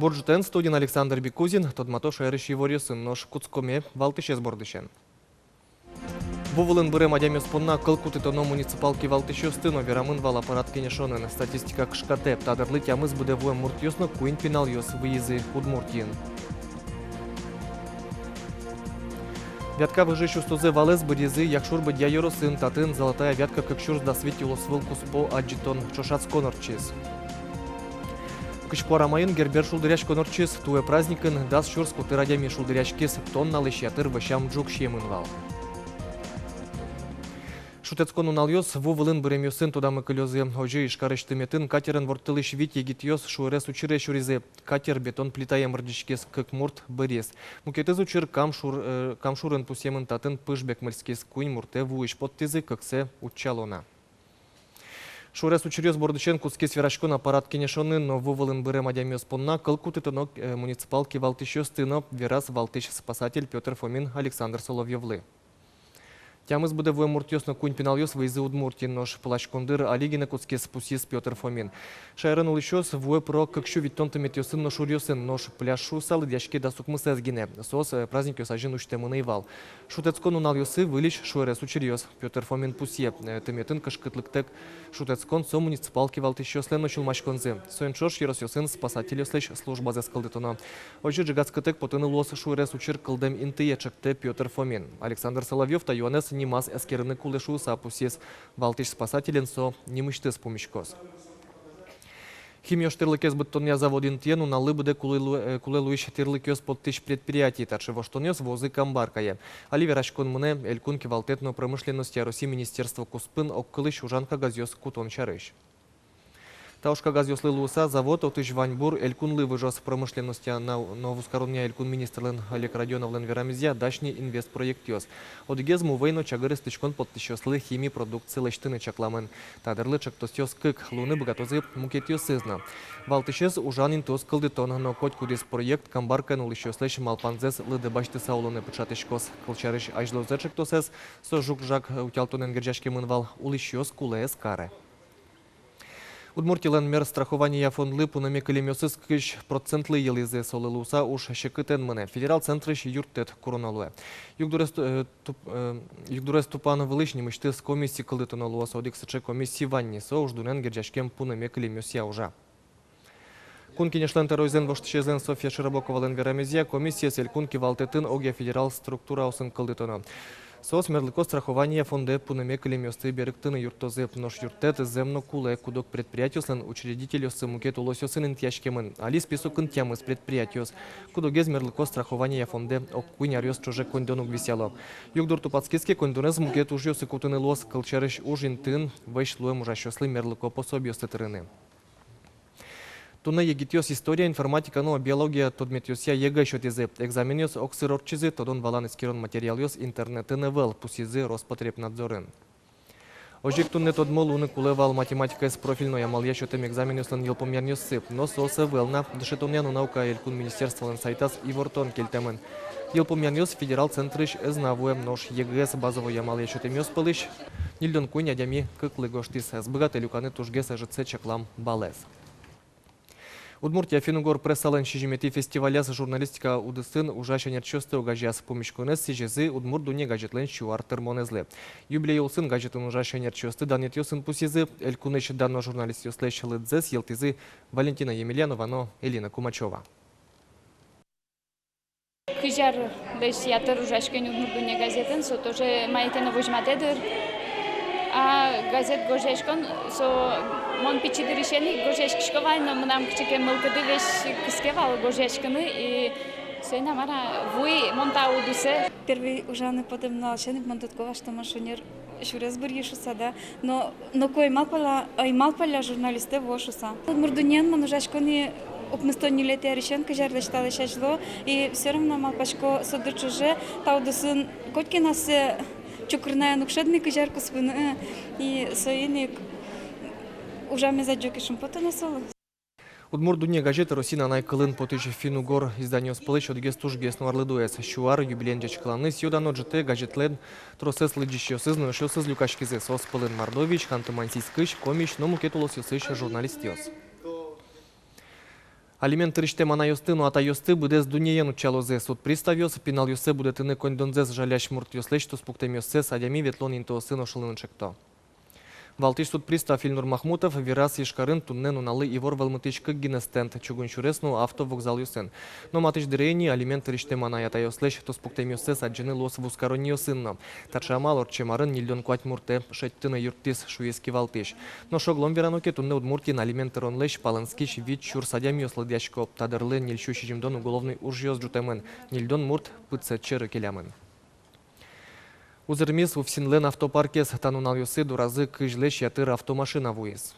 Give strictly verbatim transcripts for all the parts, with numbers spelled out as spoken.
Бур ӝытэн! Студиын Александр Бекузин. Тодмато шаерысь иворъёсын. Нош кутскоме валтӥсез бордысен. Ву вылын бырем адямиос понна кыл кутытоно муниципал кивалтӥсьёсты но, верамын вал аппарат кенешонын. Статистика кышкатэ: та дырлы тямыс быдэ вуэм муртъёс но куинь пиналъёс выйизы Удмуртиын. Вятка выжыысь устозэ валэз быръизы Якшур-Бӧдья ёросын. Татын «Золотая вятка кык сюрс дас вить» улосвыл куспо адӟытон ӵошатскон ортчиз. Кызьпу Арамайын Гербер шулдыръяськон ортчиз. Туэ праздникын дас сюрс котыр адями шулдыръяськиз. Тонналэсь ятыр вӧсям ӝук сиемын вал. Шутэтскон нуналъёс ву вылын быремъёсын тодамы кылёзы. Озьы Ижкарысь тыметын катерен ворттылӥсь вить егитъёс шуэрес учыре сюризы. Катер бетон плитае мырӟиськиз, кык мурт быриз. Мукетыз учыр Кам шур-, э, Кам шурын пусъемын. Татын пыж бекмыльскиз. Куинь муртэ вуысь поттӥзы, кыксэ утчало на. Шуэрес учыръёс бордысен кутскиз вераськон аппарат кенешонын но. Ву вылын бырем адямиос понна кыл кутытоно, э, муниципал кивалтӥсьёсты но, вераз валтӥсь спасатель Пётр Фомин Александр Соловьёвлы. Тямыс быдэ вуэм муртъёс но куинь пиналъёс выйизы Удмуртиын. Нош пыласькон дыр али гинэ кутскиз, пусйиз Пётр Фомин. Шаерын улӥсьёс вуэ пыро кык сю витьтон тыметъёсын но шуръёсын. Нош пляж шуыса лыдъяське дас укмысэз гинэ. Соос, э, праздникъёс азьын усьтэмын ӧй вал. Шутэтскон нуналъёсы выльысь шуэрес учыръёс. Пётр Фомин пусъе: э, тыметын кышкытлыктэк шутэтскон — со муниципал кивалтӥсьёслэн но сюлмаськонзы. Соин ӵош ёросъёсын спасательёслэсь службазэс кылдытоно. Озьы ӝегатскытэк потыны луоз шуэрес учыр кылдэм интые, чектэ Пётр Фомин. Александр Соловьёв та юанэз нимаз эскерыны кулэ шуыса пусйиз. Валтӥсь спасателен со нимысьтыз пумиськоз. Химиёш тӥрлыкез быдтонъя завод интые нуналлы быдэ кулэ лу-, э, кулэ луись тӥрлыкъёс поттӥсь предприятие. Таӵе воштонъёс вуозы Камбаркае. Али вераськон мынэ Элькун кивалтэт но промышленностья Россиысь министерство куспын огкылысь ужан кагазъёс кутон сярысь. Та ужкагазъёслы луыса завод отысь ваньбур элькунлы выжоз. Промышленностья но вузкаронъя элькун министрлэн Олег Родионовлэн верамезъя, дась ни инвестпроектъёс. Одӥгез мувӧй но чагыр эстӥськон поттӥсьёслы хими продукция лэсьтыны чакламын. Та дырлы чектосъёс кык, луыны быгатозы мукетъёсыз но. Валтӥсез — ужан интыос кылдытон, но котькудӥз проект Камбаркаын улӥсьёслэсь малпанзэс лыдэ басьтыса улыны пыӵатӥськоз. Кылсярысь, азьлозэ чектосэз, со жуг-жаг утялтонэн герӟаськемын вал, улӥсьёс кулэ ӧз каре. Удмуртилэн мер страхования фондлы пунэме кылемъёсыз кызь процентлы йылӥзы. Солы луыса уж секытэн мынэ. Федерал центрысь юрттэт куроно луэ. Югдурез ту-, э, туп-, э, югдурез тупан вылысь нимысьтыз комисси кылдытоно луоз. Одӥг сыӵе комисси вань ни, со уждунэн герӟаськем пунэме кылемъёсъя ужа. Кун Кенешлэн тӧроезлэн воштӥсезлэн Софья Широбоковалэн верамезъя, комиссиез элькун кивалтэтын огъя федерал структураосын кылдытоно. Соос мерлыко страхование фондэ пунэме кылемъёсты берыктыны юрттозы. Нош юрттэт зэм но кулэ, куд-ог предприятиослэн учредительёссы мукет улосъёсын интыяськемын. Али списокын тямыс предприятиос. Куд-огез мерлыко страхование фондэ ог куинь аръёс ӵоже коньдон уг висъяло. Югдур тупатскиз ке, коньдонэз мукет ужъёсы кутыны луоз. Кылсярысь, уж интыын вӧсь луэм ужасьёслы мерлыко пособиосты тырыны. Туннэ егитъёс история, информатика но биология тодметъёсъя ЕГЭ сётӥзы. Экзаменъёс огсыр ортчизы, тодон-валан эскерон материалъёс интернетын ӧвӧл, пусйизы Роспотребнадзорын. Озьы ик туннэ тодмо луыны кулэ вал математикаез профильной амалъя сётэм экзаменъёслэн йылпумъянъёссы. Но соос ӧвӧл на. Дышетонъя но наука элькун министерстволэн сайтаз ивортон кельтэмын. Йылпумъянъёс федерал центрысь ӧз на вуэ. Нош ЕГЭ-ез базовой амалъя сётэмъёс пӧлысь ньыльдон куинь адями кыклы гожтӥз. Ӧз быгатэ люканы тужгес ӧжытсэ чаклам балэз. Удмуртия финн-угор прессалэн сизьыметӥ фестиваляз журналистика удысын ужась ӧнерчиосты огазеяз. Пумиськонэз сӥзизы «Удмурт дунне» газетлэн сю ар тырмонэзлы. Юбилей улсын газетын ужась ӧнерчиосты данъетъёсын пусйизы. Элькунысь дано журналистъёслэсь лыдзэс йылтӥзы Валентина Емельянова но Элина Кумачева. Кызь арлэсь ятыр ужасько ни «Удмурт дунне» газетын, со тоже мае ке но возьматэ дыр. А газет гожъяськон, со мон пичи дырысен ик гожъяськисько вал, но мынам кыӵе ке мылкыды весь кыске вал гожъяськыны, и соин а мар а вуи мон та удысэ. Первый ужаны потэмын нуналысен ик мон тодӥсько вал, что мон шонер сюрес быръи шуыса, да. Но, но ноку ӧй малпала, ӧй малпала журналистэ вуо шуыса. «Удмурт дуннеын» мон ужасько ни укмыстон ньылетӥ арысен, кызь арлэсь талэсь азьло. И всё равно малпасько, со дыр ӵоже та удысын котькин ассэ чукырнаен уг шӧд ни кызь ар куспын, э, и соин ик ужамез адӟо ке, шумпотоно солы. «Удмурт дунне» газет Россиын анай кылын потӥсь финн-угор изданиос пӧлысь одӥгез тужгес но арлыдоез. Сю ар юбилеен ӟечкыланы сӥё-дано ӝытэ газетлэн тросэз лыдӟисьёсыз но эшъёсыз люкаськизы. Соос пӧлын Мордовиысь, Ханты-Мансийскысь, Комиысь но мукет улосъёсысь журналистъёс. Алимент тырисьтэм анайёсты но атайёсты быдэс дуннеен утчалозы. Суд приставъёс пиналъёссэ будэтыны коньдонзэс жалясь муртъёслэсь туспуктэмъёссэс адями ветлон интыосын ошылыны чекто. Валтӥсь суд пристав Ильнур Махмутов вераз, Ижкарын туннэ нуналлы ивор вӧлмытӥсь кык гинэ стенд: чугун сюрес но автовокзалъёсын. Но матысь дыре ини алимент тырисьтэм анай-атайёслэсь туспуктэмъёссэс адӟыны луоз вузкаронниосын но. Таӵе амал ортчем арын ньыльдон куать муртэ шедьтыны юрттӥз, шуиз кивалтӥсь. Нош оглом верано ке, туннэ Удмуртиын алимент тыронлэсь палэнскись вить сюрс адямиос лыдъясько. Та дырлы ньыль сю сизьымдон уголовной ужъёс ӝутэмын, ньыльдон мурт пытсэт сьӧры келямын. Узырмиз УФСИНлэн автопаркез. Та нуналъёсы доразы кызьлэсь ятыр автомашина вуиз.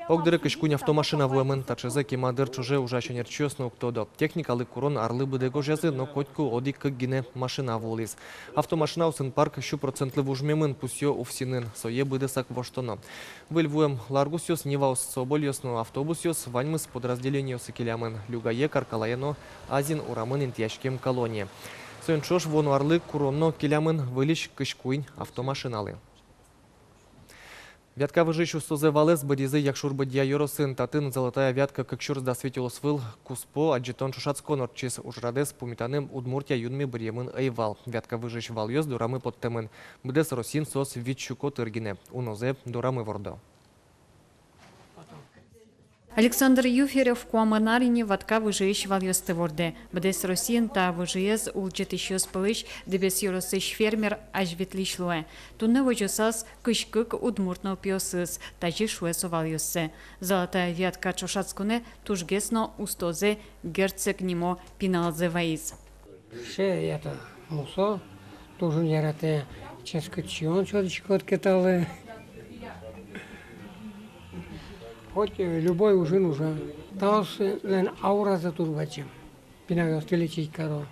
Огдыре кызь куинь автомашина вуэмын. Таӵезэ кема дыр ӵоже ужась ӧнерчиос но уг тодо. Техникалы курон арлы быдэ гожъязы, но котьку одӥг-кык гинэ машина вуылӥз. Автомашинаосын парк сю процентлы вужмемын, пусъё УФСИНын, сое быдэсак воштоно. Выль вуэм «Ларгусъёс», «Ниваос», «Собольёс» но автобусъёс — ваньмыз подразделениосы келямын: Люгае, Каркалае но Азин урамын интыяськем колоние. Соин ӵош вуоно арлы курон но келямын выльысь кызь куинь автомашиналы. Вятка выжыысь устозэ валэз быдӥзы Якшур-Бӧдья ёросын. Татын «Золотая вятка кык сюрс дас вить» улосвыл куспо адӟытон-ӵошатскон ортчиз. Ужрадэз пумитаны Удмуртия юнме быръемын ӧй вал. Вятка выжыысь валъёс дорамы поттэмын. Быдэс Россиын соос вить сю котыр гинэ. Унозэ дорамы вордо. Александр Юферев куамын ар ини вятка выжыысь валъёсты вордэ. Быдэс Россиын та выжыез улӟытӥсьёс пӧлысь Дэбес ёросысь фермер азьветлӥсь луэ. Туннэ возёсаз кызь кык удмурт нылпиосыз. Тазьы шуэ со валъёссэ. «Золотая вятка» ӵошатсконэ тужгес но устозэ, Герцег нимо пиналзэ, вайиз. Сыӵе это мусо, туж ик яратэ, ческыт сиён сётӥськод ке талы. Хоть, э, любой ужын ужа. Таослэн ауразы туж бадӟым. Пиналъёсты лечить каро,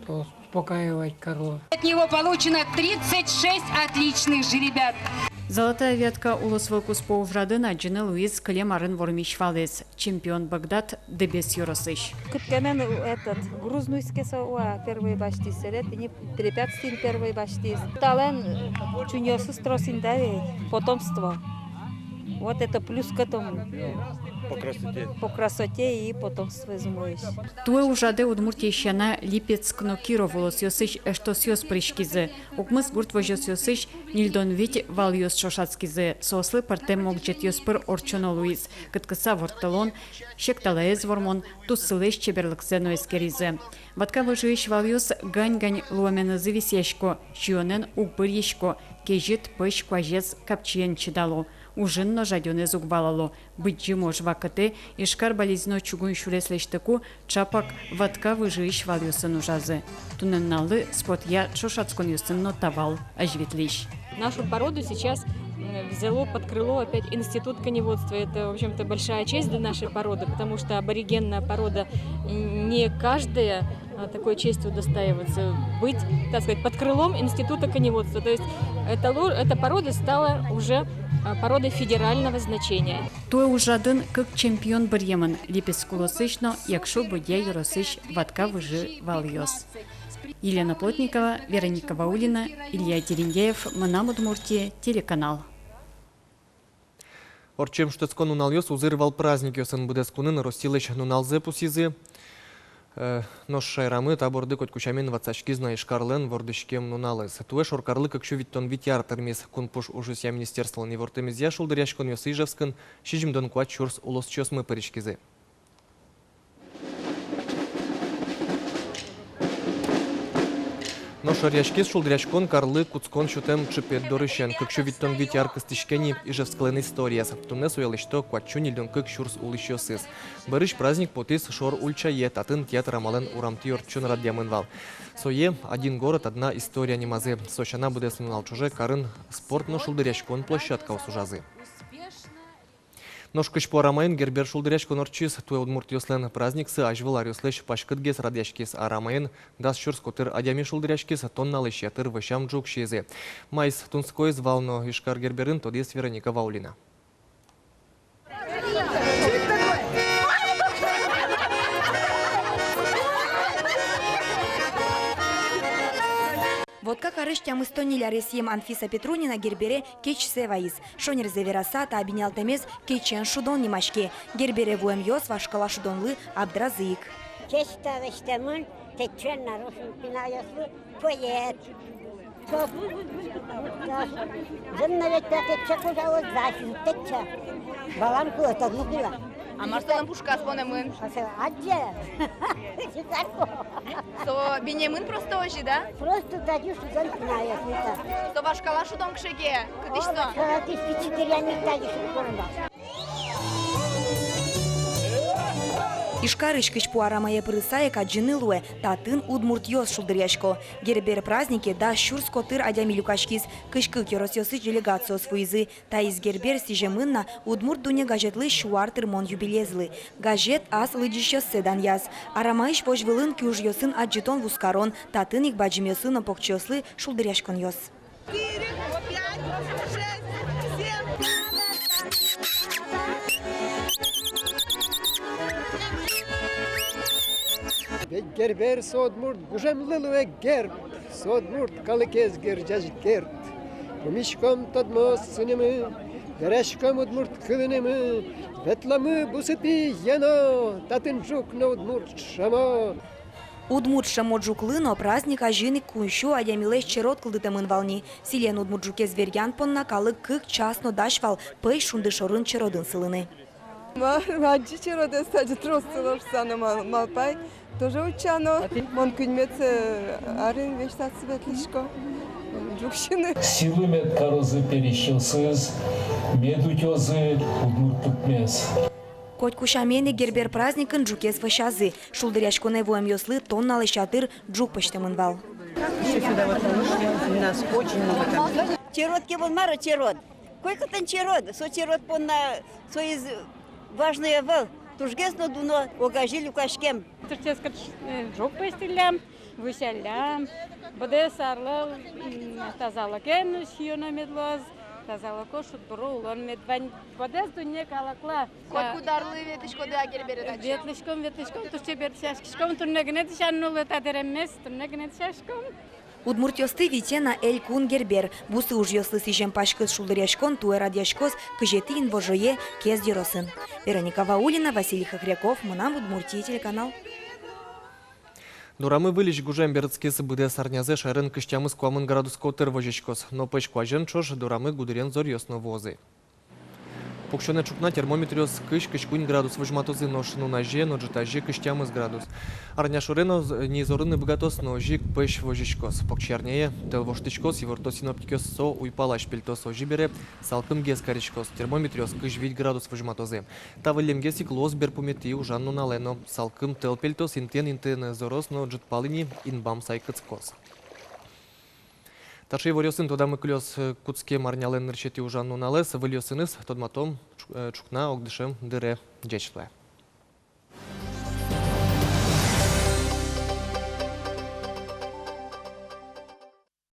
то успокаивать каро. От него получено тридцать шесть отличных жеребят. «Золотая вятка» улосвыл куспо ужрадын адӟыны луиз кылем арын вормись валэз. Чемпион быгатэ Дэбес ёросысь. Кытчы ке но, этот, груз нуиз ке, со уа первой басьтӥз, сэрен тӥни препятствиен первой басьтӥз. Талэн чуньосыз трос ини, да ведь, потомство. Вот это плюс к этому. По красоте. По красоте и потомство изумрудлось. Туэ ужрадэ Удмуртиысь сяна Липецк но Киров улосъёсысь эштосъёс пыриськизы. Укмыс гурт возёсъёсысь ньыльдон вить валъёс ӵошатскизы. Соослы пӧртэм могӟетъёс пыр ортчоно луиз: кыткыса ворттылон, секталаез вормон, туссылэсь чеберлыксэ но эскеризы. Вятка выжыысь валъёс гань-гань луэменызы висъясько, сиёнэн уг быръисько, кезьыт, пӧсь куазез капчиен чидало, ужын но жадёнэз уг валало. Быдӟым ож вакытэ Ижкар-Балезино чугун сюрес лэсьтыку ӵапак вятка выжыысь валъёсын ужазы. Туннэ нуналлы спортъя ӵошатсконъёсын но та вал азьветлӥсь. Нашу породу сейчас, м, взяло под крыло опять институт коневодства. Это, в общем-то, большая честь для нашей породы, потому что аборигенная порода, м, не каждая, а, такой чести удостаивается быть, так сказать, под крылом института коневодства. То есть эта ло-, эта порода стала уже, а, породой федерального значения. Туэ ужрадын кык чемпион быръемын: Липецк улосысь но Якшур-Бӧдья ёросысь вятка выжы валъёс. Елена Плотникова, Вероника Ваулина, Илья Дерендяев, «Мынам Удмуртие» телеканал. Ортчем шутэтскон нуналъёс узыр вал праздникъёсын. Быдэс кунын Россилэсь нуналзэ пусйизы. Э, нош шаерамы та борды котьку сямен ватсаськиз на Ижкарлэн вордӥськем нуналыз. Туэ шоркарлы кык сю витьтон вить ар тырмиз. Кунпуш ужъя министерстволэн ивортэмезъя, шулдыръяськонъёсы Ижевскын сизьымдон куать сюрс улосчиосмы пыриськизы. Нош шаръяськиз шулдыръяськон карлы кутскон сётэм чыпет дорысен. Кык сю витьтон вить ар кыстӥське ни Ижевсклэн историяз. Туннэ сое лэсьто куать сю ньыльдон кык сюрс улӥсьёсыз. Бӧрысь праздник потӥз Шор ульчае, татын театр амалэн урамтӥ ортчон радъямын вал. Сое «Один город, одна история» нимазы. Со сяна, быдэс нунал ӵоже карын спорт но шулдыръяськон площадкаос ужазы. Нош кызьпу арамаын Гербер шулдыръяськон ортчиз. Туэ удмуртъёслэн праздниксы азьвыл аръёслэсь паськытгес радъяськиз. Арамаын дас сюрс котыр адями шулдыръяськиз, тонналэсь ятыр вӧсям ӝук сиизы. Маиз тунсыкоез вал но Ижкар Герберын, тодӥз Вероника Ваулина. Вот как Сюрс тямыстон ньыль аресъем Анфиса Петрунина Гербере кечсэ вайиз. Шонерзэ вераса, та бинялтэмез кечен шудон нимаське. Гербере вуэмъёс вашкала шудонлы абдразы ик. Кеч та лэсьтэмын, тэтчен нарошен пиналъёслы поэт. Со, со, зэм но ведь та тэтча кожалоз, зачем тэтча? Балам кулэ, тодмо кулэ. А мар солэн пушказ понэмын? А со адӟе. Чикарко. Со бинемын просто озьы, да? Просто тазьы шудон пиналъёс, это. Со вашкала шудон кыӵе ке, кытысь со? О, вашкала, тысяча четыре, они тазьы шудон, да. Ижкарысь Кызьпу арамае пырыса ик адӟыны луэ, татын удмуртъёс шулдыръясько. Гербер празднике дас сюрс котыр адями люкаськиз, кызь кык ёросъёсысь делегациос вуизы. Таиз Гербер сӥземын на «Удмурт дунне» газетлы сю ар тырмон юбилейезлы. Газет ас лыдӟисьёссэ данъяз. Арамаысь возь вылын киужъёсын адӟытон-вузкарон, татын ик бадӟымъёслы но покчиослы шулдыръяськонъёс. Ведь Гербер со удмурт гужемлы луэ герб, со удмурт калыкез герӟась герд. Пумиськом тодмо сынымы, вераськом удмурт кылынымы, ветломы бусыпи ено, татын ӝук но удмурт шомо. Удмурт шомо ӝуклы но праздник азьын ик куинь сю адямилэсь черод кылдытэмын вал ни. Сӥлен удмурт ӝукез веръян понна калык кык час но дась вал пӧсь шунды шорын черодын сылыны. Ма, адӟи черодэ, садьы трос сыло шуса но мал-, малпай, тоже утчано. Мон куиньметӥ арын весь татчы ветлӥсько ӝук сиыны. Сӥлы мед карозы пересьёсыз, мед утёзы удмурт тупмес. Котьку сямен ик Гербер праздникын ӝукез вӧсязы. Шулдыръяськонэ вуэмъёслы тонналэсь ятыр ӝук пӧзьтэмын вал. Ещё сюда вот у нас очень много там. Черод ке вал, мар-о черод. Кой-кытын черод, со черод понна соиз важное вал. Тужгес но дуно огазе люкаськем. Тужгес кыӵе, э, ӝук пӧзьтӥллям, вӧсяллям. Быдэс арлы, м, тазалыкен сиёно мед луоз, тазалыко шудбуро улон мед вань быдэс дунне калыклы. Котькуд арлы ветлӥськоды-а Гербере татчы? Ветлӥськом, ветлӥськом, туж чебер дӥсяськиськом, туннэ гинэ дӥсян но луэ та дэреммес, туннэ гинэ дӥсяськом. Удмуртъёсты витё на Элькун Гербер. Бусы ужъёслы сӥзем паськыт шулдыръяськон туэ радъяськоз кызетӥ инвожое Кез ёросын. Вероника Ваулина, Василий Хохряков, «Мынам Удмуртие» телеканал. Дорамы выльысь гужем берытскиз. Быдэс арнязэ шаерын кызь тямыс-куамын градус котыр возиськоз. Но пӧсь куазен ӵош дорамы гудырен зоръёс но вуозы. Пуксёнэ ӵукна термометръёс кызь-кызь куинь градус возьматозы, нош нуназе но ӝытазе кызь тямыс градус. Арня шоре но з-, ни зорыны быгатоз, но озьы ик пӧсь возиськоз. Покчиарняе тӧл воштӥськоз, иворто синоптикъёс, со уйпалась пельтоз, озьы бере салкымгес кариськоз, термометръёс кызь вить градус возьматозы. Та выллемгес ик луоз берпуметӥ ужан нуналэ но. Салкым тӧл пельтоз, интыен-интыен зороз, но ӝытпал ини инбам сайкытскоз. Таӵе иворъёсын тодамы кылёз, э, кутскем арнялэн нырысетӥ ужан нуналэз. Выльёсыныз тодматом ӵу-, э, ӵукна огдышем дыре. Ӟеч луэ.